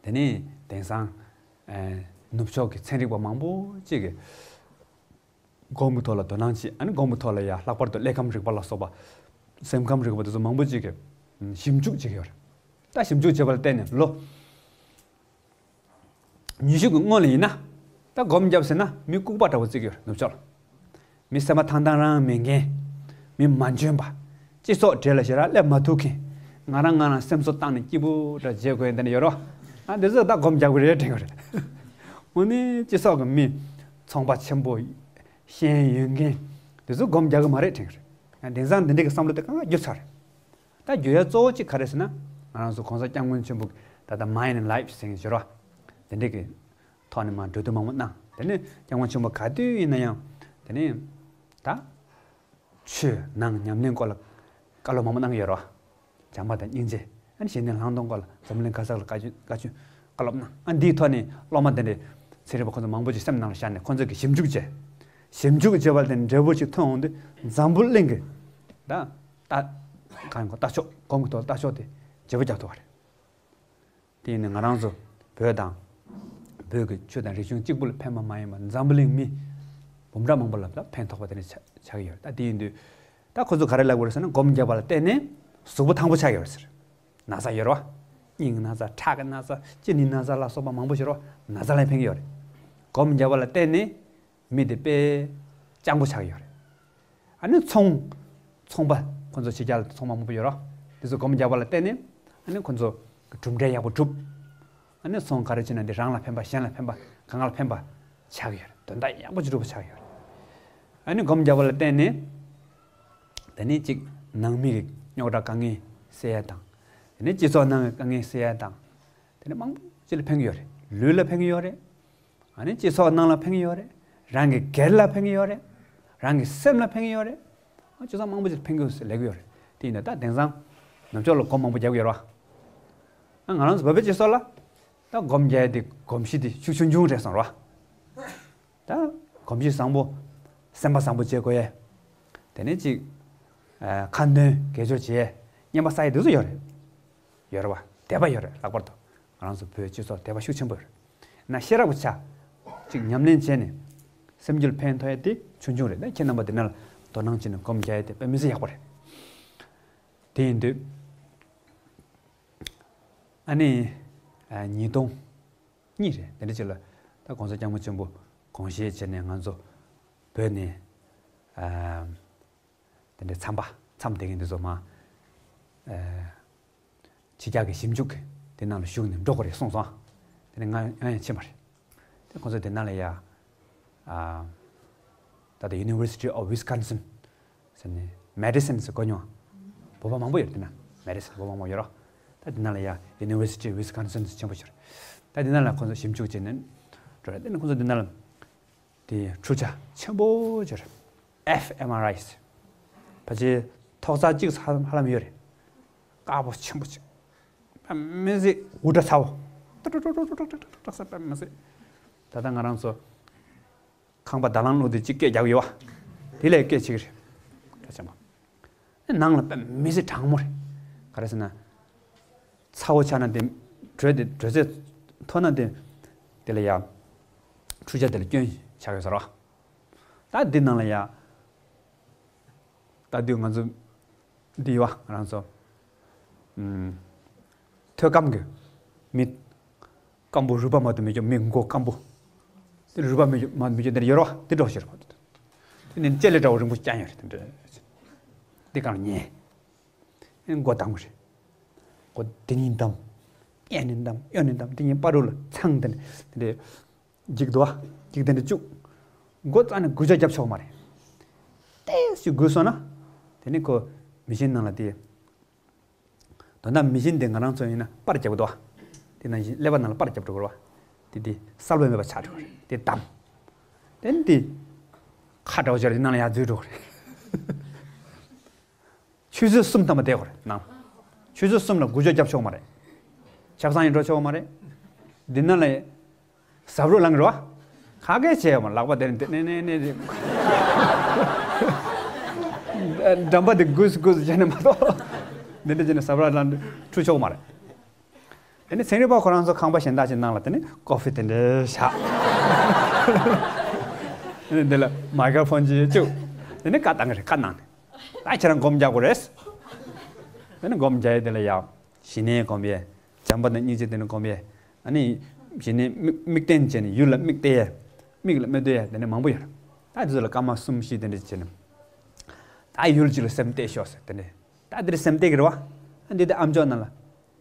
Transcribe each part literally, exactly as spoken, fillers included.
དེ་ནས་དེང་སང་ཨེ་ནུབ་ཕྱོགས་ཀྱི་ཚན་རིག་པ་མང་པོ་ཅིག་གིས་སྒོམ་གྱི་ཐོག་ལ་དོ་སྣང་བྱེད། ཨ་ནི་སྒོམ་གྱི་ཐོག་ལ་ཡ་ལྷག་པར་དུ་གླེགས་བམ་རིག་པ་ལ་སོགས་པ། སེམས་ཁམས་རིག་པ་དེ་ཚོ་མང་པོ་ཅིག་གིས་ཞིབ་འཇུག་བྱེད་ཀྱི་ཡོད་རེད། ད་ཞིབ་འཇུག་བྱེད་པ་ལ་བརྟེན་ནས་ལོ་ཉི་ཤུ་གི་སྔོན་ལ་ཡིན་ན། ད་སྒོམ་བརྒྱབ་ཟེར་ན་མི་ལྐུགས་པ་འདྲ་བོ་བརྩི་གི་ཡོད་རེད་ནུབ་ཕྱོགས་ལ། མི་སེམས་པ་ཐང་ཐང་རང་མེད་མཁན། མི་མ་འཇོན་པ། སྤྱི་ཚོགས་གྲས་ལ་ཞེ་དྲག་སླེབས་མ་ཐུབ་མཁན། ང་རང་ང་རང་སེམས་གསོ་བཏང་ནས་སྐྱིད་པོ་འདྲ་བྱེད་དགོས་ཡ་དེ་འདྲ་ཡོད་རེད་བ། ཨ་འདི་ཚོ་ད་སྒོམ་རྒྱག་གི་རེད་དྲན་གི་རེད། འོ་ནི་སྤྱི་ཚོགས་ཀྱི་མི་ཚོང་པ་ཆེན་པོ། ཤེས་ཡོན་ཡོད་མཁན། འདི་ཚོ་སྒོམ་རྒྱག་གི་མ་རེད་དྲན་གི་རེད། ཡང་དེང་སང་འདི་འདྲའི་གི་བསམ་བློ་དེ་གང་ག་བསྒྱུར་ཚར་རེད། ད་བསྒྱུར་ཡ་གཙོ་བོ་གཅིག་ག་རེ་ཟེར་ན། ང་རང་ཚོ་༸གོང་ས་༸སྐྱབས་མགོན་ཆེན་པོ་ད་ལྟ་Mind and Life་ཟེར་མཁན་ཞིག་ཡོད་རེད་བ། དེ་འདྲའི་གི་ཐོག་ནས་མར་གྲོས་བསྡུར་མང་པོ་གནང་། དེ་ནས་༸སྐྱབས་མགོན་ཆེན་པོ་ག་དུས་ཡིན་ན་ཡང་། དེ་ནས་ད་ཆོས་ནང་ཉམས་ལེན་སྐོར་ལ་བཀའ་སློབ་མང་པོ་གནང་གི་ཡོད་རེད་བ། བྱམས་པ་དང་སྙིང་རྗེ། ཨ་ནི་ཞི་གནས་ལྷག་མཐོང་སྐོར་ལ་འཛམ་གླིང་ག་ས་ལ་བཀའ་ཆོས་བཀའ་ཆོས་བཀའ་སློབ་གནང་། ཨ་འདིའི་ཐོག་ནས་སློབ་མ་དེ་འདྲའི་ཚན་རིག་པ་ཁོང་ཚོ་མང་པོ་ཅིག་སེམས་ནང་ལ་བཞག་ནས་ཁོང་ཚོས་ཀྱི་ཞིབ་འཇུག་བྱས། ཞིབ་འཇུག་བྱས་པ་དེ་འབྲས་བུ་ཞིག་ཐོན་འོང་དུས་འཛམ་བུ་གླིང་གི་ད་ལྟ་གང་གོ་ལྟ་ཕྱོགས་སྒོམ་གྱི་ཐོག་ལྟ་ཕྱོགས་དེ་བརྗེ་པོ་རྒྱག་ཐུབ་པ་རེད། དེ་ཡིན་ན་ང་རང་ཚོ་བོད་དང་། བོད་ཀྱི་ཆོས་དང་རིག་གཞུང་གཅིག་པུ་ལ་ཕན་པ་མ་ཡིན་པར་འཛམ་བུ་གླིང་མི་འབུམ་ཕྲག་མང་པོ་ལ་ཕན་ཐོགས་པ་དེ་འདྲ་ཆགས་ཆགས་ཀྱི་ཡོད་རེད། ད་དེ་ཡིན་དུས། ད་ཁོ་ཚོ་ག་རེ་ལབ་དགོས་རེད་ཟེར་ན། སྒོམ་བརྒྱབ་པ་ལ་བརྟེན་ནས་གཟུགས་པོ་ཐང་པོ་ཆགས་ཡོད་རེད་ཟེར། ན་ཚ་ཡོད་རེད་བ། སྙིང་ན་ཚ། ཁྲག་གི་ན་ཚ། གཅིན་སྙི་ན་ཚ་ལ་སོགས་པ་མང་པོ་ཞིག་རེད་བ། ན་ཚ་ལ་ཕན་གྱི་ཡོད་རེད། སྒོམ་བརྒྱབ་པ་ལ་བརྟེན་ནས་མི་དེ་དཔེ་སྤྱང་པོ་ཆགས་ཀྱི་ཡོད་རེད། ཨ་ནི་ཚོང་། ཚོང་པ་ཁོ་ཚོ་ཕྱི་རྒྱལ་ལ་ཚོང་པ་མང་པོ་ཡོད་རེད་བ། དེ་ཚོ་སྒོམ་བརྒྱབ་པ་ལ་བརྟེན་ནས་ཨ་ནི་ཁོ་ཚོ་གྲུབ་འབྲས་ཡག་པོ་གྲུབ། ཨ་ནི་ཚོང་ག་རེ་བྱས་ན་འདི་རང་ལ་ཕན་པ། གཞན་ལ་ཕན་པ། གང་ག་ལ་ཕན་པ་ཆགས་ཀྱི་ཡོད་རེད། དོན་དག་ཡག་པོ་ཅིག་འགྲུབ་པ་ཆགས་ཀྱི་ཡོད་རེད། ཨ་ནི་སྒོམ་བརྒྱབ་པ་ལ་བརྟེན་ནས། དེ་ནས་གཅིག་ནང་མི་གི་རྙོག་དྲ་དཀའ་ངལ་སེལ་ཡ་དང་། དེ་ནས་སྤྱི་ཚོགས་ནང་གི་དཀའ་ངལ་སེལ་ཡ་དང་། དེ་ནས་མང་པོ་ཅིག་ལ་ཕན་གྱི་ཡོད་རེད། ལུས་ལ་ཕན་གྱི་ཡོད་རེད། ཨ་ནི་སྤྱི་ཚོགས་ནང་ལ་ཕན་གྱི་ཡོད་རེད། རང་གི་སྒེར་ལ་ཕན་གྱི་ཡོད་རེད། རང་གི་སེམས་ལ་ཕན་གྱི་ཡོད་རེད། ཨ་སྤྱི་ཚོགས་མང་པོ་ཅིག་ལ་ཕན་གྱི་ཡོད་ཟེར་ལབ་ཀྱི་ཡོད་རེད། དེ་ཡིན་ན་ད་དེང་སང་ནུབ་ཕྱོགས་ལ་སྒོམ་མང་པོ་རྒྱབ་ཀྱི་ཡོད་རེད་བ། ཨ་ང་རང་ཚོ་བོད་པའི་སྤྱི་ཚོགས་ལ་ད་སྒོམ་རྒྱག་ཡ་དེ་གོམས་གཤིས་དེ་ཤུགས་ཆུང་ཆུང་རེད་སོང་རེད་བ། ད་གོམས་གཤིས་བཟང་པོ། སེམས་པ་བཟང་པོ་བྱེད་དགོས་ཡས། དེ་ནས་ཅིག་ཨ་ཁ་འདོན་དགེ་སྦྱོར་བྱེད་ཡས། རྔན་པ་བསགས་ཡས་དེ་ཚོ་ཡོད་རེད། ཡོད་རེད་བ། དད་པ་ཡོད་རེད། ལྷག་པར་དུ་ང་རང་ཚོ་བོད་སྤྱི་ཚོགས་དད་པ་ཤུགས་ཆེན་པོ་ཡོད་རེད། ན་ཤེས་རབ་ཀྱི་ཆ་ཅིག་ཉམས་ལེན་བྱས་ནས་སེམས་རྒྱུད་ཕན་ཐོགས་ཡས་དེ་ཆུང་ཆུང་རེད། ད་ཁྱེད་རྣམ་པ་དེ་ན་ལ་དོ་སྣང་བྱས་ནས་སྒོམ་རྒྱག་ཡས་དེ་དཔེ་མི་སྲིད་ཡག་པོ་རེད། དེ་ཡིན་དུས་ཨ་ནི་ཨ་ཉིས་སྟོང་གཉིས་རེད། དེ་འདྲ་ཅིག་ལ་ད་༸གོང་ས་༸སྐྱབས་མགོན་ཆེན་པོ་དགོངས་བཞེས་བྱས་ནས་ང་ཚོ་བོད་ནས་ཨ་དེ་འདྲའི་མཚམས་པ་མཚམས་བསྡད་མཁན་དེ་ཚོ་མར་ཨ་ཕྱི་རྒྱལ་གྱི་ཞིབ་འཇུག་གི་དེ་ནང་ལ་ཞུགས་ནས་འགྲོ་དགོས་རེད་གསུངས་སོང་། དེ་ནས་ང་ང་ཡང་ཕྱིན་པ་རེད། དེ་ཁོང་ཚོ་དེ་ནང་ལ་ཡ་ཨ་ད་ལྟ་University of Wisconsin་ཟེར་ནས་Madison་ཟེར་གོ་མྱོང་། བོད་པ་མང་པོ་ཡོད་རེད། དེ་ན་Madison་བོད་པ་མང་པོ་ཡོད་རོགས། ད་དེ་ནང་ལ་ཡ་University of Wisconsin་ཆེན་པོ་ཞིག་རེད། ད་དེ་ནང་ལ་ཁོང་ཚོ་ཞིབ་འཇུག་བྱས་ནས་འགྲོ་རེད། དེ་ནས་ཁོང་ཚོ་དེ་ནང་ལ་དེ་འཕྲུལ་ཆས་ཆེན་པོ་ཅིག་རེད། ཨེཕ་ཨེམ་ཨར་ཨའི་ཟེར། ཕལ་ཆེར་ཐོག་ཚད་གཅིག་ཧ་ཧ་ལམ་ཡོད་རེད། དཀར་པོ་ཆེན་པོ་ཅིག་དཔེ་མི་སྲིད་འུར་སྒྲ་ཚ་བོ། ཏྲག་ཏྲག་ཏྲག་ཏྲག་ཟེར་དཔེ་མི་སྲིད། ད་ལྟ་ང་རང་ཚོ་ཁང་པ་ད་ལང་བླུགས་དེ་གཅིག་སྐད་རྒྱག་ཡོད་བ། དེ་ལས་སྐད་ཆེ་གི་རེད། ད་ཆེན་པོ། ནང་ལ་དཔེ་མི་སྲིད་གྲང་མོ་རེད། ག་རེ་ཟེར་ན། ཚ་བོ་ཆགས་ན་དེ། དྲོད་དེ་དྲོད་ཚད་མཐོ་ན་དེ། དེ་ལ་ཡ། འཕྲུལ་ཆས་དེ་ལ་སྐྱོན་ཆགས་ཡོད་ཟེར་བ། ད་འདི་ནང་ལ་ཡ། ད་དུས་ང་ཚོ་འདི་ཡོད་བ། ང་རང་ཚོ་ཨུམ། ཐོད་སྐམ་གྱི་མི་སྐམ་པོ་རུས་པ་མ་གཏོགས་མེད་ཀྱང་མི་མགོ་སྐམ་པོ། དེ་རུས་པ་མེད་ཀྱང་མ་མེད་ཀྱང་དེ་འདྲ་ཡོད་རོགས། དེ་འདྲ་ཞིག་རེད། དེ་ནི་ལྕེ་ལེ་འདྲ་བོ་རིང་པོ་རྐྱང་ཡོད་རེད། དེ་འདྲ་འདི་གང་ཉེ་མགོ་དམ་གྱི་རེད། མགོ་དེ་ཉིད་དམ། གཡས་ནས་དམ། གཡོན་ནས་དམ། དེ་ཉིད་བར་དུ་ལ་ཚང་དེ་འདྲ་དེ་འདྲ། འཇིག་འདུག་བ། འཇིག་རྟེན་དུ་བཅུག་མགོ་རྩ་ནས་འགུལ་སྐྱོད་རྒྱབ་ཆོག་མ་རེད། ཏོག་ཙམ་འགུལ་སོང་ན། དེ་ནི་ཁོ་མི་ཤིན་ནང་ལ་དེ། དོན་དག་མི་ཤིན་དེ་ང་རང་ཚོ་ཡིན་ན་པར་རྒྱབ་འདུག་བ། དེ་ནང་བཞིན་ཀླད་པ་ནང་ལ་པར་རྒྱབ་འགྲོ་གི་རེད་བ། དེ་དེ་གསལ་པོ་མེད་པ་ཆགས་འགྲོ་གི་རེད། དེ་དམ། དེ་ནི་དེ། ཁ་འདྲ་བོ་ཅིག་ལ་དེ་ནང་ལ་ཡར་འཛུལ་འགྲོ་གི་རེད། ཆུ་ཚོད་གསུམ་ཐམ་པ་བསྡད་དགོས་རེད་ནང་། ཆུ་ཚོད་གསུམ་ལ་འགུལ་སྐྱོད་རྒྱབ་ཆོག་མ་རེད། ཆབ་གསང་ཡང་འགྲོ་ཆོག་མ་རེད། འདི་ནང་ལ་ཟབ་རོ་ལངས་རོ། ཁ་སྐད་བྱས་ཡོད་མ། ལག་པ་དེ་ནས་དེ་ནས་ནས་ནས་འགྲམ་པ་དེ་སྒུག་སྒུག་བྱས་ནས་མ་གཏོགས། འདི་འདྲ་བྱས་ནས་ཟབ་རོ་ལངས་འཁྲུ་ཆོག་མ་རེད། དེ་ནས་ཚན་རིག་པ་ཁོ་རང་ཚོ་ཁང་པ་གཞན་དག་ཅིག་ནང་ལ་དེ་ནས་ཀོ་ཧྥི་དེ་འདྲ་བཞག་དེ་ནས་འདི་ལ་མའི་ཀྲོ་ཕོན་ཅིག་བཅུག་དེ་ནས་བཀའ་བཏང་གི་རེད། བཀའ་གནང་ནས། ད་ཁྱེད་རང་སྒོམ་རྒྱག་དགོས་རེད། དེ་ནས་སྒོམ་རྒྱག་ཡས་དེ་ལ་ཡ། ཞི་གནས་སྒོམ་ཡས། བྱམས་པ་དང་སྙིང་རྗེ་དེ་ནས་སྒོམ་ཡས། ཨ་ནི། ཞི་གནས་དམིགས་དམིགས་རྟེན་བྱས་ནས་ཡུལ་ལ་དམིགས་གཏད་ཡས། མིག་ལ་མིག་ལྟོས་ཡས་དེ་འདྲ་མང་པོ་ཡོད་རེད། ད་དེ་ཚོ་ལ་སྐར་མ་གསུམ་བཞི་དེ་འདྲ་བྱས་ནས། ད་ཡུལ་གཅིག་ལ་སེམས་གཏད་ཤོག་ཟེར་དེ་འདྲ། ད་དེ་འདྲ་སེམས་གཏད་ཀྱི་རེད་བ། ཨ་འདི་དེ་ཨ་མཆོག་རྣམས་ལ།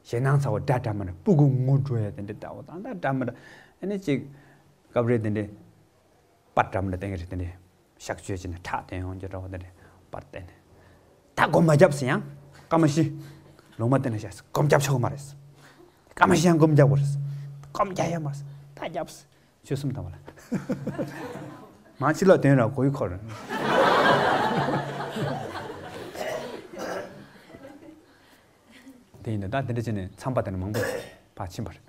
ཞེད་སྣང་ཚ་བོ་དགྲ་འདྲ་མི་འདྲ་སྤུ་གུ་ངུ་འགྲོ་ཡས་དེ་འདྲ་འདྲ་བོ་དང་ད་འདྲ་མི་འདྲ། ཨ་ནི་གཅིག་སྐབས་རེ་དེ་འདྲ། པར་འདྲ་མི་འདྲ་བསྟན་གྱི་རེད་དེ་འདྲ། གཤག་བཅོས་བྱས་ནས་ཁྲག་བཏོན་ཡོང་རྒྱུ་འདྲ་བོ་དེ་འདྲ་པར་བསྟན་ནས། ད་སྒོམ་མ་བརྒྱབ་ཟེར་ཡང་། སྐར་མ་བཞི། ལུང་མ་བསྟན་ན་བཞག་སྒོམ་བརྒྱབ་ཆོག་གི་མ་རེད། སྐར་མ་བཞི་ཡང་སྒོམ་རྒྱག་དགོས་རེད། སྒོམ་རྒྱག་ཡ་མ་རེད། ད་རྒྱབ། ཆོས་གསུམ་དང་བ་ལ། མ་ཕྱི་ལོགས་དོན་ར་གོ་ཡི་འཁོར། དེ་ཡིན་ད་ད་དེ་འདྲ་བྱས་ནས་མཚམས་པ་དེ་ནས་མང་པོ་ཕར་ཕྱིན་པ་རེད།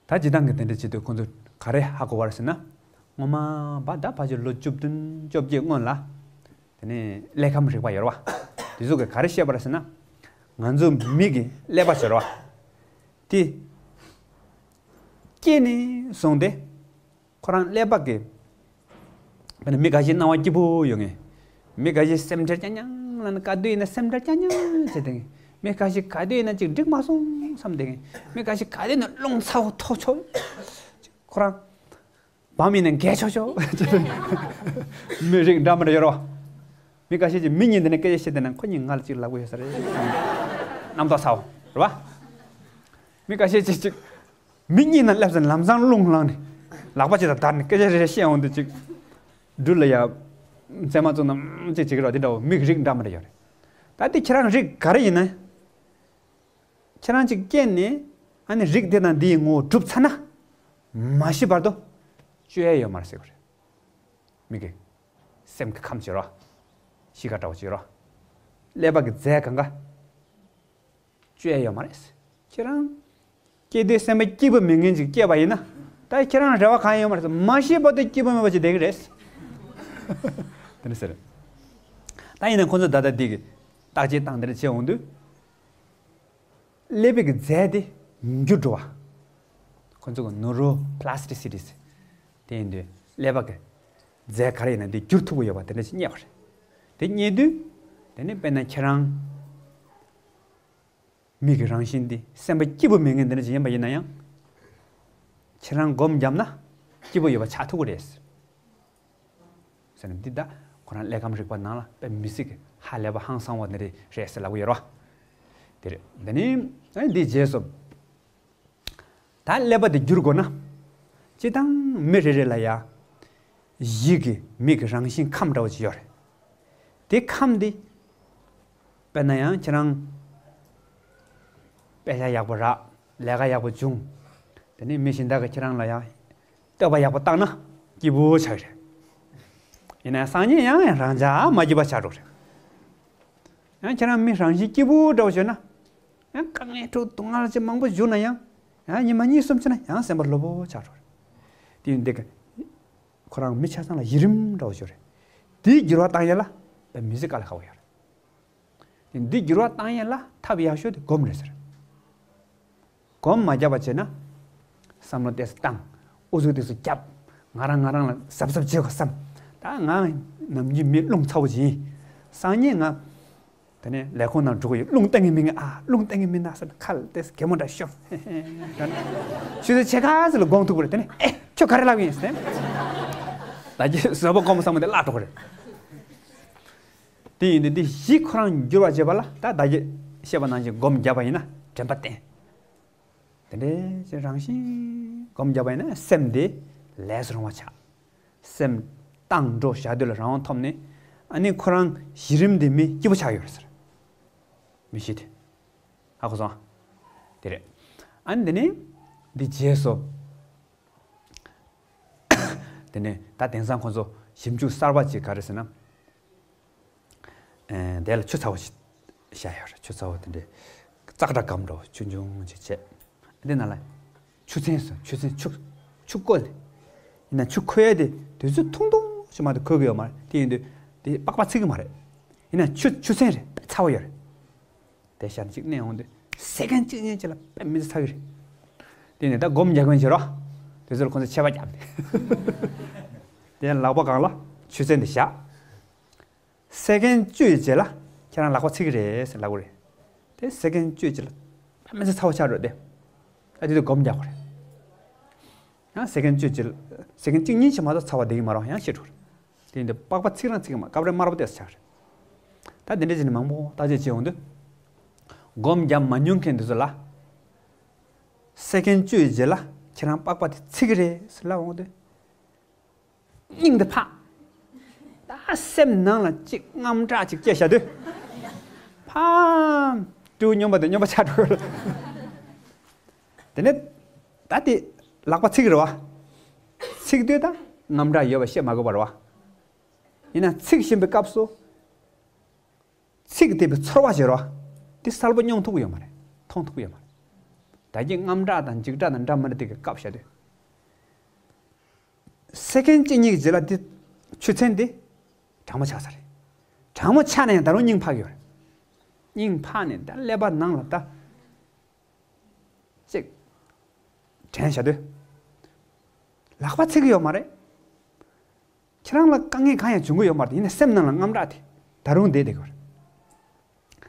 ད་སྤྱིར་བཏང་གི་དེ་འདྲ་བྱེད་དུས་ཁོང་ཚོས་ག་རེ་ཧ་གོ་བ་རེད་ཟེར་ན། སྔོན་མ་བ་ད་ཕལ་ཆེར་ལོ་བཅུ་བདུན་བཅོ་བརྒྱད་སྔོན་ལ། དེ་ནས་ཀླད་ཁམས་རིག་པ་ཡོད་རེད་བ། དེ་ཚོ་གིས་ག་རེ་བཤད་པ་རེད་ཟེར་ན། ང་ཚོ་མི་གི་ཀླད་པ་ཟེར་བ། དེ། སྐྱེས་ནས་བཟུང་སྟེ། ཁོ་རང་ཀླད་པ་གི། དཔེར་ན་མི་འགའ་ཞིག་སྣང་བ་སྐྱིད་པོ་ཡོད་ངེས། མི་འགའ་ཞིག་སེམས་ཁྲལ་རྐྱང་རྐྱང་ལ་ནི་ག་དུས་ཡིན་ན་སེམས་ཁྲལ་རྐྱང་རྐྱང་བྱེད་དེ་ངེས། མི་འགའ་ཞིག་ག་དུས་ཡིན་ན་ཅིག་འགྲིག་མ་སོང་བསམ་དེ་ངེས། མི་འགའ་ཞིག་ག་དུས་ཡིན་ན་རླུང་ཚ་བོ་ཐོག་ཆོག་ཁོ་རང་། བམ་ཡིན་ན་འགས་ཆོག་ཆོག་མི་རིགས་འདྲ་མི་འདྲ་ཡོད་རེད་བ། མི་འགའ་ཞིག་ཅིག་མི་གཉིས་འདི་ནས་སྐད་ཆ་བཤད་དེ་ན་ཁོ་གཉིས་ང་ལ་ཅིག་ལབ་གི་ཡོད་ས་རེད། རྣམ་རྟོག་ཚ་བོ་རེད་བ། མི་འགའ་ཞིག་ཅིག་ཅིག་མི་གཉིས་ནང་སླེབས་ཚེ་ལམ་སང་རླུང་ལངས་ནས་ལག་པ་གཅིག་དང་བརྡར་ནས་སྐད་ཆ་རེ་རེ་བཤད་འོང་དུས་གཅིག་སྦྲུལ་ལ་ཡ། མཚན་མ་བཙུགས་ན་ཅིག་བྱེད་ཀྱི་རོགས་དེ་འདྲ་བོ་མིག་རིགས་འདྲ་མི་འདྲ་ཡོད་རེད། ད་དེ་ཁྱེད་རང་རིགས་ག་རེ་ཡིན་ན། ཁྱེད་རང་གཅིག་སྐྱེས་ནས་ཨ་ནི་རིགས་དེ་དང་དེའི་ངོ་བོ་གྲུབ་ཚར་ན། མ་ཤི་བར་དུ་བཅོས་ཡས་ཡོད་མ་རེད་ཟེར་གྱི་རེད། མིག་གི་སེམས་ཀྱི་ཁམས་བྱེད་རོགས། གཤིས་ཀ་འདྲ་བོ་བྱེད་རོགས། ཀླད་པ་གི་རྫས་གང་ག་བཅོས་ཡས་ཡོད་མ་རེད། ཁྱེད་རང་སྐྱེ་དུས་སེམས་པ་སྐྱིད་པོ་མེད་མཁན་ཅིག་སྐྱེས་པ་ཡིན་ན། ད་ཁྱེད་རང་རེ་བ་གང་ཡོད་མ་རེད། མ་ཤི་བར་དུ་སྐྱིད་པོ་མེད་པ་ཅིག་བསྡད་ཀྱི་རེད། དེ་འདྲ་ཟེར། ད་ཡིན་ན་ཁོང་ཚོ་ད་ལྟ་འདི་གི་བརྟག་དཔྱད་བཏང་འདིར་བྱས་འོང་དུས། ཀླད་པའི་གི་རྫས་དེ་འགྱུར་འགྲོ་བ། ཁོང་ཚོ་གི་ནུ་རོ་པ་ལ་སི་ཊི་སི་ཊི་ཟེར། དེ་ཡིན་དུས་ཀླད་པ་གི་རྫས་ག་རེ་ཡིན་ན་དེ་འགྱུར་ཐུབ་ཀྱི་ཡོད་པ་དེ་འདྲ་ཞིག་རྙེད་པ་རེད། དེ་རྙེད་དུས། དེ་ནི་དཔེར་ན་ཁྱེད་རང་། མིག་གི་རང་བཞིན་འདི་སེམས་པ་སྐྱིད་པོ་མེད་མཁན་འདི་འདྲ་ཞིག་ཡིན་པ་ཡིན་ན་ཡང་། ཁྱེད་རང་སྒོམ་བརྒྱབ་ན་སྐྱིད་པོ་ཡོད་པ་ཆགས་ཐུབ་ཀྱི་རེད། ཟེར་ན་འདི་ད་ཁོ་རང་ཀླད་ཁམས་རིག་པ་ནང་ལ་དཔེ་མི་སྲིད་ཀྱི་ཧ་ལས་པ་ཧང་སང་བ་འདི་རེད་རེད་ཟེར་ལབ་ཀྱི་ཡོད་རེད་བ། དེ་རེད། འདི་ནི་ཨ་ནི་འདིའི་རྗེས་སུ། ད་ཀླད་པ་དེ་བསྒྱུར་དགོས་ན། སྤྱིར་བཏང་མི་རེ་རེ་ལ་ཡ། གཞི་གི་མིག་གི་རང་བཞིན་ཁམས་འདྲ་བོ་ཅིག་ཡོད་རེད། དེ་ཁམས་དེ། དཔེར་ན་ཡང་ཁྱེད་རང་། དཔེ་ཆ་ཡག་པོ་རག་ལས་ཀ་ཡག་པོ་བྱུང་། དེ་ནས་མི་གཞན་དག་གིས་ཁྱེད་རང་ལ་ཡང་། བསྟོད་པ་ཡག་པོ་བཏང་ན་སྐྱིད་པོ་ཆགས་རེད། ཡིན་ན་སང་ཉིན་ཡང་ཡང་རང་ཅག་མ་སྐྱིད་པ་ཆགས་འགྲོ་རེད། ཡང་ཁྱེད་རང་མི་རང་བཞིན་སྐྱིད་པོ་འདྲ་བོ་བྱུང་ན། ཡང་དཀའ་ངལ་འཕྲད་སྡུག་བསྔལ་ཅིག་མང་པོ་བྱུང་ན་ཡང་། ཡང་ཉི་མ་གཉིས་གསུམ་ཕྱིན་ན་ཡང་སེམས་པ་སློབ་པོ་ཆགས་འགྲོ་རེད། དེ་ཡིན་དེ་ག་ཁོ་རང་མི་ཆ་ཚང་ལ་གཞི་རིམ་འདྲ་བོ་ཅིག་ཡོད་རེད། དེའི་འགྱུར་བ་བཏང་ཡ་ལ་དཔེ་མི་སྲིད་དཀའ་ལས་ཁག་པོ་ཡོད་རེད། དེ་འདི་འགྱུར་བ་བཏང་ཡ་ལ་ཐབས་ཡག་ཤོས་དེ་སྒོམ་རེད་ཟེར། སྒོམ་མ་བརྒྱབ་པ་བྱས་ན། བསམ་བློ་ཏོག་ཙམ་བཏང་། ཨུ་ཚུགས་ཏོག་ཙམ་བརྒྱབ། ང་རང་ང་རང་ལ་གཟབ་གཟབ་བྱེད་དགོས་བསམ། ད་ང་ནམ་རྒྱུན་མི་རླུང་ཚ་བོ་ཅིག་ཡིན། སང་ཉིན་ང་། དེ་ནས་ལས་ཁུངས་ནང་འགྲོ་གི་ཡོད། རླུང་བཏང་གི་མི་ངན་ཨ། རླུང་བཏང་གི་མི་ན་ཟེར་ན་ཁ་ལ་ཏོག་ཙམ་གད་མོ་འདྲ་ཤོར། ཆུ་ཚོད་ཕྱེད་ཀ་ཙམ་ལ་དགོངས་ཐུག་པ་རེད། དེ་ནས་ཨེ་ཁྱོད་ག་རེ་ལབ་ཡིན་ཟེར། ད་ཀྱི་བཟོད་པ་སྒོམ་བསམ་བློ་དེ་བརླག་འགྲོ་གི་རེད། དེ་ཡིན་དུས་འདི་གཞི་ཁོ་རང་འགྱུར་བ་བྱེད་པ་ལ་ད་ད་གི་བཤད་པ་ནང་བཞིན་སྒོམ་བརྒྱབ་པ་ཡིན་ན་དྲན་པ་བསྟེན། དེ་འདྲའི་ཅིག་རང་བཞིན་སྒོམ་བརྒྱབ་པ་ཡིན་ན་སེམས་དེ་ལས་སུ་རུང་བ་ཆགས། སེམས་བཏང་འགྲོ་བཞག་དུས་ལ་རང་དབང་ཐོབ་ནས་ཨ་ནི་ཁོ་རང་གཞི་རིམ་དེ་མི་སྐྱིད་པོ་ཆགས་ཡོད་རེད་ཟེར། མི་གཞི་དེ། ཧ་གོ་སོང་། དེ་རེད། ཨ་ནི་དེ་ནས་འདི་རྗེས་སུ། དེ་ནས་ད་དེང་སང་ཁོང་ཚོ་ཞིབ་འཇུག་གསར་པ་ཅིག་ག་རེ་ཟེར་ན། ཨེ། དེ་ལ་ཆུ་ཚ་བོ་ཞིག་བཞག་ཡོད་རེད། ཆུ་ཚ་བོ་དེ་འདྲའི་ཙག་སྒྲ་སྒམ་འདྲ་བོ་ཆུང་ཆུང་ཅིག་བྱས། དེ་ནང་ལ་ཆུ་ཚན་ཟེར། ཆུ་ཚན་ཆུ་ཆུ་བསྐོལ་ནས། ཡིན་ན་ཆུ་ཁོལ་ཡས་དེ་དུས་ཚོད་ཐུང་ཐུང་ཞིག་མ་གཏོགས་ཁོལ་གི་ཡོད་མ་རེད། དེ་ཡིན་དུས་དེ་པགས་པ་ཚིག་གི་མ་རེད། ཡིན་ན་ཆུ་ཆུ་ཚན་རེད། དཔེ་ཚ་བོ་ཡོད་རེད། དེ་བཞག་ནས་ཅིག་མནན་འོང་དུས་ སེ་ཀན་གཅིག་གཉིས་ཅིག་ལ་དཔེ་མི་སྲིད་ཚ་གི་རེད། དེ་ནས་ད་སྒོམ་རྒྱག་མཁན་བྱེད་རོགས། དེ་ཚོ་ལ་ཁོང་ཚོས་ཆད་པ་བརྒྱབ་ནས། དེ་ནས་ལག་པ་སྒང་ལ་ཆུ་ཚན་དེ་བཞག་སེ་ཀན་བཅུའི་རྗེས་ལ་ཁྱེད་རང་ལག་པ་ཚིག་གི་རེད་ཟེར་ལབ་དགོས་རེད། དེ་སེ་ཀན་བཅུའི་རྗེས་ལ་དཔེ་མི་སྲིད་ཚ་བོ་ཆགས་འགྲོ་དེ། ཨ་དེ་དུས་སྒོམ་རྒྱག་དགོས་རེད། ཡང་སེ་ཀན་བཅུའི་རྗེས་ལ་སེ་ཀན་གཅིག་གཉིས་ཅིག་མ་གཏོགས་ཚ་བ་བསྡད་ཀྱི་མ་རེད་པ། ཡང་ཤི་འགྲོ་རེད། དེ་ཡིན་དུས་པགས་པ་ཚིག་རང་ཚིག་གི་མ་སྐབས་རེ་དམར་པོ་ཏོག་ཙམ་ཆགས་རེད། ད་དེ་འདྲ་བྱས་ནས་མང་པོ་བརྟག་དཔྱད་བྱས་ཡོང་དུས། སྒོམ་རྒྱབ་མ་མྱོང་མཁན་དེ་ཚོ་ལ། སེ་ཀན་བཅུའི་རྗེས་ལ་ཁྱེད་རང་པགས་པ་དེ་ཚིག་གི་རེད་ཟེར་ལབ་འོང་དུས། སྙིང་དེ་འཕར། ད་སེམས་ནང་ལ་གཅིག་དངངས་སྐྲག་ཅིག་སྐྱེས་བཞག་དུས། ཕམ། སྤྲེའུ་སྨྱོན་པ་དེ་སྨྱོན་པ་ཆགས་འགྲོ་གི་རེད། དེ་ནས་ད་དེ་ལག་པ་ཚིག་གི་རེད་པ། ཚིག་དུས་ད་དངངས་སྐྲག་ཡོད་པ་བཤད་མ་དགོས་པ་རེད་པ། ཡིན་ན་ཚིག་བཞིན་པའི་སྐབས་སུ། ཚིག་དེ་བའི་ཚོར་བ་བྱེད་རོགས། དེ་གསལ་པོ་མྱོང་ཐུབ་ཀྱི་ཡོད་མ་རེད། མཐོང་ཐུབ་ཀྱི་ཡོད་མ་རེད། ད་གིན་དངངས་སྐྲག་དང་འཇིགས་སྐྲག་དང་འདྲ་མི་འདྲ་དེ་གི་སྐབས་བཤད་དུས། སེ་ཀན་གཅིག་གཉིས་ཀྱི་རྗེས་ལ་དེ་ཆུ་ཚན་དེ་གྲང་མོ་ཆགས་ས་རེད། གྲང་མོ་ཆགས་ནས་ཡང་ད་རུང་སྙིང་འཕར་གྱི་ཡོད་རེད། སྙིང་འཕར་ནས་ད་ཀླད་པ་ནང་ལ་ད། ཅིག་དྲན་བྱ་དུས། ལག་པ་ཚིག་གི་ཡོད་མ་རེད། ཁྱེད་རང་ལ་དཀའ་ངལ་གང་ཡང་བྱུང་གི་ཡོད་མ་རེད། ཡིན་ནའི་སེམས་ནང་ལ་དངངས་སྐྲག་དེ་ད་རུང་བསྡད་བསྡད་ཀྱི་ཡོད་རེད།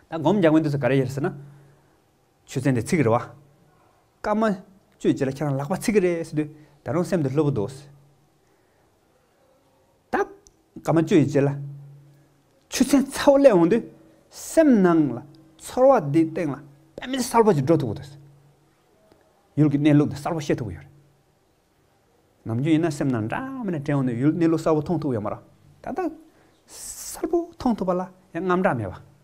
ད་སྒོམ་རྒྱག་མཁན་དེ་ཚོ་ག་རེ་ཡོད་རེད་ཟེར་ན། ཆུ་ཚན་དེ་ཚིག་གི་རེད་པ། སྐར་མ་བཅུའི་རྗེས་ལ་ཁྱེད་རང་ལག་པ་ཚིག་གི་རེད་ཟེར་དུས་ད་རུང་སེམས་དེ་སླུ་བོ་འདུག་ད་སྐར་མ་བཅུ་ཡི་རྗེས་ལ། ཆུ་ཚན་ཚ་བོ་སླེབས་འོང་དུས། སེམས་ནང་ལ་ཚོར་བ་འདིའི་སྟེང་ལ་དཔེ་མི་སྲིད་གསལ་པོ་ཞིག་འགྲོ་ཐུབ་ཀྱི་འདུག་ཡུལ་གྱི་གནས་ལུགས་འདི་གསལ་པོ་ཤེས་ཐུབ་ཀྱི་ཡོད་རེད། ནམ་རྒྱུན་ཡིན་ན་སེམས་ནང་འདྲ་མི་འདྲ་དྲན་འོང་དུས་ཡུལ་གནས་ལུགས་གསལ་པོ་མཐོང་ཐུབ་ཀྱི་ཡོད་མ་རེད། ད་ལྟ་གསལ་པོ་མཐོང་ཐུབ་པ་ལ་ཡང་དངངས་སྐྲག་མེད་པ།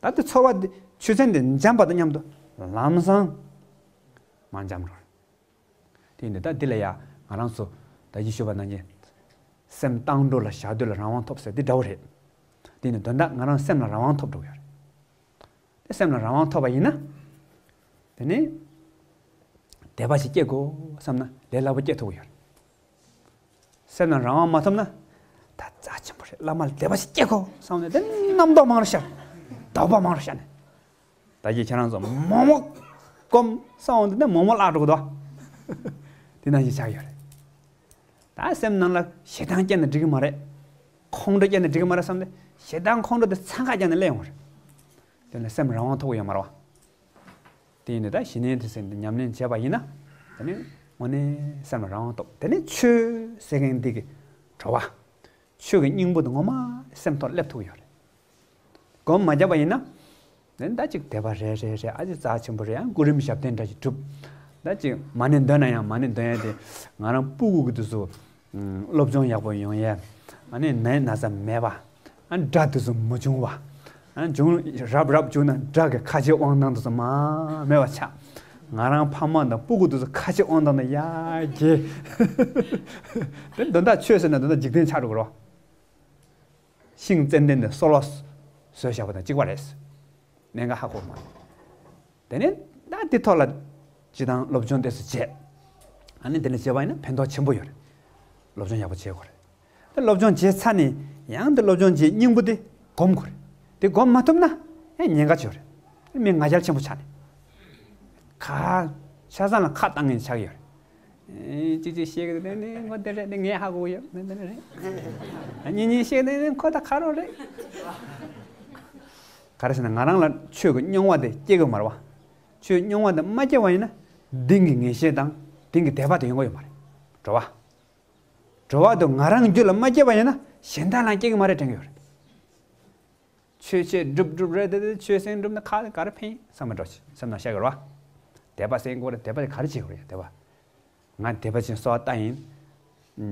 ད་ལྟ་ཚོར་བ་འདི་ཆུ་ཚན་འདི་འཇམ་པ་དང་མཉམ་དུ་ལམ་སང་མར་འཇམ་འགྲོ། དེ་ཡིན་དུས་ད་འདི་ལ་ཡ་ང་རང་ཚོ་ད་གིན་ཞུས་པ་ནང་བཞིན། སེམས་བཏང་འགྲོ་ལ་བཞག་སྡོད་ལ་རང་དབང་ཐོབ་ཟེར་འདི་འདྲ་བོ་རེད། དེ་ཡིན་དུས་དོན་དག་ང་རང་སེམས་ལ་རང་དབང་ཐོབ་འགྲོ་གི་ཡོད་རེད། དེ་སེམས་ལ་རང་དབང་ཐོབ་པ་ཡིན་ན། དེ་ནི། དད་པ་ཞིག་སྐྱེ་དགོས་བསམ་ན་ལས་སླ་པོ་སྐྱེ་ཐུབ་ཀྱི་ཡོད་རེད། སེམས་ལ་རང་དབང་མ་ཐོབ་ན། ད་རྩ་ཆེན་པོ་རེད། བླ་མ་ལ་དད་པ་ཞིག་སྐྱེ་དགོས་བསམ་ནས་དེ་རྣམ་རྟོག་མང་རུ་ཤར། དོགས་པ་མང་རུ་ཤར་ནས། ད་གིན་ཁྱེད་རང་ཚོ་མོག་མོག་སྒོམ་བསམ་འོང་དུས་ནས་མོག་མོག་བརླག་འགྲོ་གི་འདུག་དེ་ནང་བཞིན་ཆགས་ཡོད་རེད། ད་སེམས་ནང་ལ་ཞེ་སྡང་སྐྱེས་ན་འགྲིག་གི་མ་རེད། ཁོང་ཁྲོ་སྐྱེས་ན་འགྲིག་གི་མ་རེད་བསམ་སྟེ་ཞེ་སྡང་ཁོང་ཁྲོ་དེ་འཚང་ཁ་རྒྱག་ནས་སླེབས་ཡོང་བ་རེད། དེ་ནས་སེམས་རང་དབང་ཐོབ་ཀྱི་ཡོད་མ་རེད་པ། དེ་ཡིན་དུས་ད་ཞི་གནས་དེ་ཚོ་ཉམས་ལེན་བྱས་པ་ཡིན་ན། དེ་ནི་དངོས་གནས་སེམས་ལ་རང་དབང་ཐོབ། དེ་ནི་ཆོས་ཟེར་མཁན་འདི་གི་བྲོ་བ། ཆོས་ཀྱི་སྙིང་པོ་དེ་ངོ་མ་སེམས་ཐོག་སླེབས་ཐུབ་ཀྱི་ཡོད་རེད། སྒོམ་མ་བརྒྱབ་པ་ཡིན་ན། དེ་ནི་ད་ཅིག་དད་པ་རེ་རེ་རེ་ཨ་ཅེ་རྩ་ཆེན་པོ་རེད། ཡང་སྐུ་རིམ་ཞབས་བརྟན་འདྲ་ཞིག་སྒྲུབ། ད་ཅིག་མ་ཎི་འདོན་ན་ཡང་མ་ཎི་འདོན་ཡ་དེ་ང་རང་སྤུ་གུ་གི་དུས་སུ། སློབ་སྦྱོང་ཡག་པོ་ཡོང་ཡས། ཨ་ནི་ནད་ན་ཚ་མེད་པ། ཨ་དགྲ་དེ་ཚོ་མ་བྱུང་བ། ཨ་བྱུང་རབ་རབ་བྱུང་ན་དགྲ་གི་ཁ་ལྕེ་དབང་ཐང་དེ་ཚོ་མ་མེད་པ་ཆགས། ང་རང་ཕ་མ་དང་སྤུ་གུ་དེ་ཚོ་ཁ་ལྕེ་དབང་ཐང་དང་ཡར་རྒྱས། དེ་དོན་དག་ཆོས་ཟེར་ན་དོན་དག་འཇིག་རྟེན་ཆགས་འགྲོ་གི་རེད། ཤིང་ཙན་དན་དེ་སོལ་བ་བཟོས་བཞག་པ་དང་གཅིག་པ་རེད། གནད་འགག་ཧ་གོ་མ། དེ་ནས་ད་དེ་ཐོག་ལ་སྤྱི་བཏང་སློབ་སྦྱོང་དེ་ཚོ་བྱས། ཨ་ནི་དེ་ནས་བྱས་པ་ཡིན་ན་ཕན་ཐོགས་ཆེན་པོ་ཡོད་རེད། སློབ་སྦྱོང་ཡག་པོ་བྱེད་དགོས་རེད། ད་སློབ་སྦྱོང་བྱས་ཚར་ནས་ཡང་དེ་སློབ་སྦྱོང་བྱེད་སྙིང་པོ་དེ་སྒོམ་དགོས་རེད། དེ་སྒོམ་མ་ཐུབ་ན་ཡང་ཉེན་ཁ་ཆེ་བ་རེད། མི་ང་རྒྱལ་ཆེན་པོ་ཆགས་ནས། ཁ། ཆ་ཚང་ལ་ཁ་བཏང་ངེས་ཆགས་ཡོད་རེད། ཨེ་ཅིག་ཅིག་བཤད་གི་འདུག་ནི་ནི་ཁོ་དེ་རེད། ནི་ངས་ཧ་གོ་གི་ཡོད། ནི་འདི་རེད། གཉིས་གཉིས་བཤད་ནི་ནི་ཁོ་ད་ཁ་རོག་རེད། ག་རེ་ཟེར་ན་ང་རང་ལ་ཆོས་ཀྱི་སྙོང་བ་དེ་སྐྱེ་གི་མ་རེད་པ། ཆོས་སྙོང་བ་དེ་མ་སྐྱེ་བ་ཡིན་ན་གཏིང་གི་ངེས་ཤེས་དང་གཏིང་གི་དད་པ་དེ་ཡོང་གི་ཡོད་མ་རེད། བྲོ་བ། བྲོ་བ་དེ་ང་རང་རྒྱུད་ལ་མ་སྐྱེ་བ་ཡིན་ན་གཞན་དག་ལ་སྐྱེ་གི་མ་རེད་དྲན་གི་ཡོད་རེད། ཆོས་བྱེད་སྒྲུབ་སྒྲུབ་རེད་དེ། ཆོས་སེམས་སྒྲུབ་ན་ཁ་ག་རེ་ཕན་ཡིན་བསམ་པ་འགྲོ་ཆེ་སེམས་ནང་བཤད་དགོས་རེད་པ། དད་པ་སེམས་དགོས་རེད། དད་པ་དེ་ག་རེ་བྱེད་དགོས་རེད། དད་པ། ང་དད་པ་ཅན་གསོལ་བ་བཏབ་ཡིན།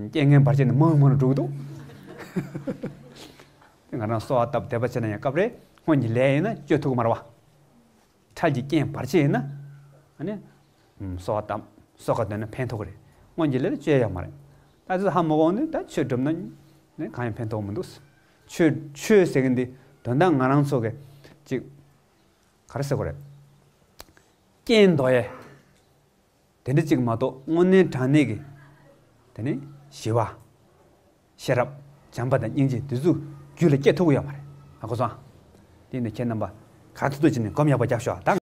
རྐྱེན་ངན་བར་ཆད་ནི་མང་མང་འགྲོ་གི་འདུག་ང་རང་གསོལ་བ་བཏབ་དད་པ་བྱས་ན་ཡང་སྐབས་རེ་སྔོན་གྱི་ལས་ཡིན་ན་བཅོས་ཐུབ་ཀྱི་མ་རེད་པ། འཕྲལ་གྱི་རྐྱེན་བར་ཆད་ཡིན་ན། ཨ་ནི། གསོལ་བ་བཏབ། གསོལ་ཁ་འདོན་ན་ཕན་ཐོགས་ཀྱི་རེད། སྔོན་གྱི་ལས་ལ་བཅོས་ཡག་མ་རེད། ད་དེ་ཚོ་ཧ་མ་གོ་ནས་ད་ཆོས་སྒྲུབ་ན་ནི་གང་ཡང་ཕན་ཐོགས་མི་འདུག་ཆོས་ཆོས་ཟེར་མཁན་འདི་དོན་དག་ང་རང་ཚོ་གི་ཅིག་ག་རེ་ཟེར་དགོས་རེད། རྐྱེན་འདོགས་ཡས། དེ་འདྲ་ཅིག་མ་གཏོགས་དངོས་གནས་དྲང་གནས་ཀྱི། དེ་ནི་ཞི་བ། ཤེས་རབ། བྱམས་པ་དང་སྙིང་རྗེ་དེ་ཚོ་རྒྱུད་ལ་སྐྱེ་ཐུབ་ཀྱི་ཡོད་མ་རེད། ཧ་གོ་སོང་ཨ། དེ་ཡིན་དུས་ཁྱེད་རྣམ་པ་ག་ཐུབ་ཐུབ་བྱས་ནས་སྒོམ་ཡག་པོ་རྒྱབ་ཤོག་ཨ། ད་